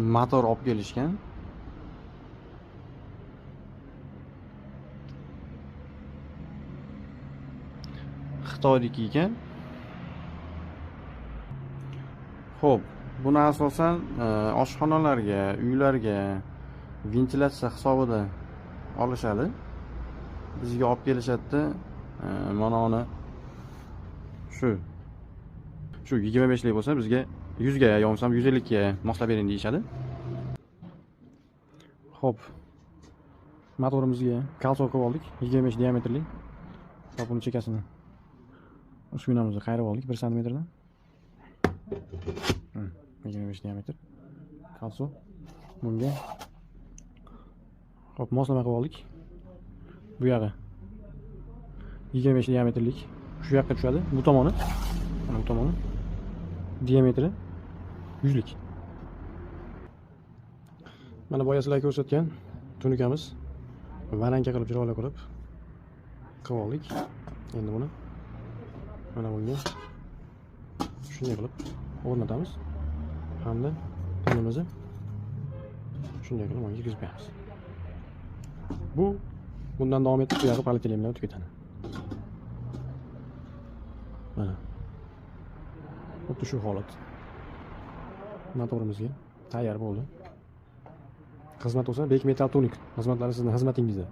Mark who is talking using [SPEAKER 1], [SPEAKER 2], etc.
[SPEAKER 1] Motor olib kelishgan. Xitoyniki ekan. Xo'p, buni asosan oshxonalarga, uylarga ventilyatsiya hisobida olishadi. Bizga olib kelishadi. Mana uni shu 25 lik bo'lsa bizga 100 ga yo bo'lmasam 150 ga moslab bering deyishadi. Xo'p. Motorimizga kalso qilib oldik, 25 diametrli. Hop, buni chekasini uskunamizni qayirib oldik 1 santimetrdan. 25 diametr kalso bunga. Xo'p, moslama qilib oldik. Bu yog'i 25 diametrlik shu yoqqa tushadi. Bu tomoni, mana bu tomoni diametri 100 lik. Mana boya sizlarga ko'rsatgan tunikamiz varanka qilib, chiroyli qilib qilib oldik. Endi buni mana bunga shunday qilib o'rnatamiz hamda tunimizni shunday qilib unga kirgizib qo'yamiz. Bu bundan davom etib bu yog'i polietilen bilan o'tib ketadi. Mana xuddi shu holat motorimizga tayyor bo'ldi. Xizmat bo'lsa, Bek Metal Tunik xizmatlari sizning xizmatingizda.